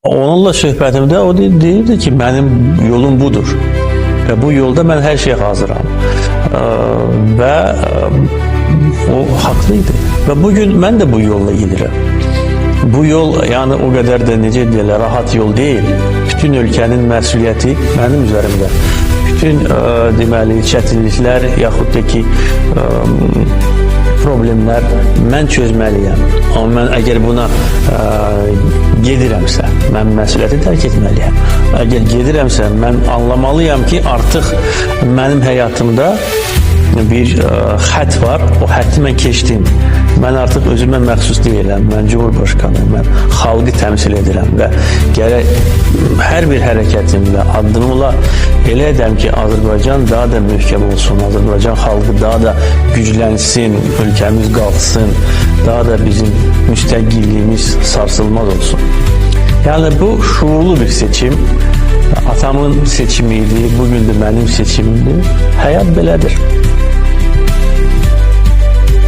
Onunla söhbətimdə o deyirdi ki, mənim yolum budur və bu yolda mən hər şeyə hazıram. Və o haqlı idi. Və bugün mən də bu yolla gedirəm. Bu yol, yəni o qədər də necə deyirlər, rahat yol deyil. Bütün ölkənin məsuliyyəti mənim üzərimdə. Bütün deməli çətinliklər yaxud da ki problemlər mən çözməliyəm. Amma mən əgər buna gedirəmsə, mən məsuliyyəti dərk etməliyəm. Əgər gedirəmsə, mən anlamalıyam ki, artıq mənim həyatımda bir xətt var. O xətti mən keçdim. Mən artıq özümə məxsus deyiləm. Mən Cumhurbaşqanıyam. Mən xalqı təmsil edirəm və gərək hər bir hərəkətimlə, addımımla elə edəm ki, Azərbaycan daha da möhkəm olsun, Azərbaycan xalqı daha da güclənsin, ölkəmiz qalxsın, daha da bizim müstəqilliyimiz sarsılmaz olsun. Yəni bu şuurlu bir seçim. Atamın seçimi idi, bugün də mənim seçimimdir. Həyat belədir.